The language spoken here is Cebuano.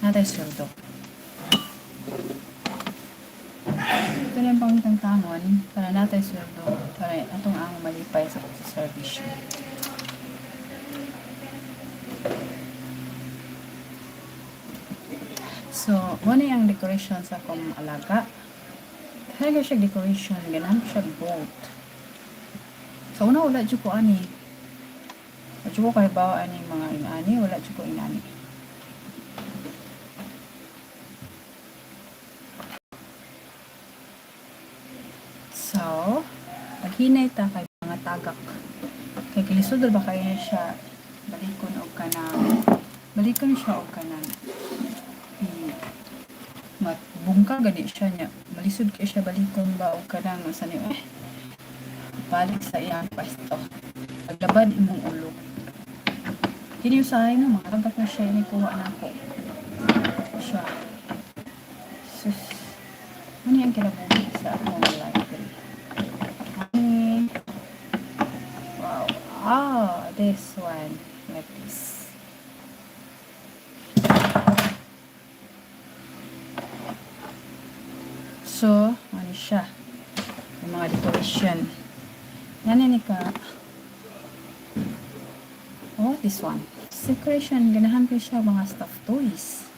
Naa tay sweldo. Ito na yung pangtangtangon para naa tay sweldo para atong amo malipay sa serbisyo. So, mao ni ang decoration sa akong alaga. Kaya siya decoration, ganahan ko siya boat. Sa una, wala jud ko ani. Wala jud ko kahibaw ani mga inani, wala jud ko inani. So, paghinay ta kay mga tagak. Kay kilisod ba kayo siya balikon og kanang balikon siya og kanang matbungka gani siya niya. Malisod kay siya balikon ba og kanang unsa ni eh balik sa iyang pwesto. Paglabad imong ulo. Kini usahay no, mga tagak na siya ini kuha nako. Siya. Sus. Ano yung kinabuhi sa akong life diri? Ani. Wow. Ah, this one. Like this. So, ano siya? Yung mga decoration. Yan ni ka. Oh, this one. Decoration. Ganahan ko siya mga stuffed toys.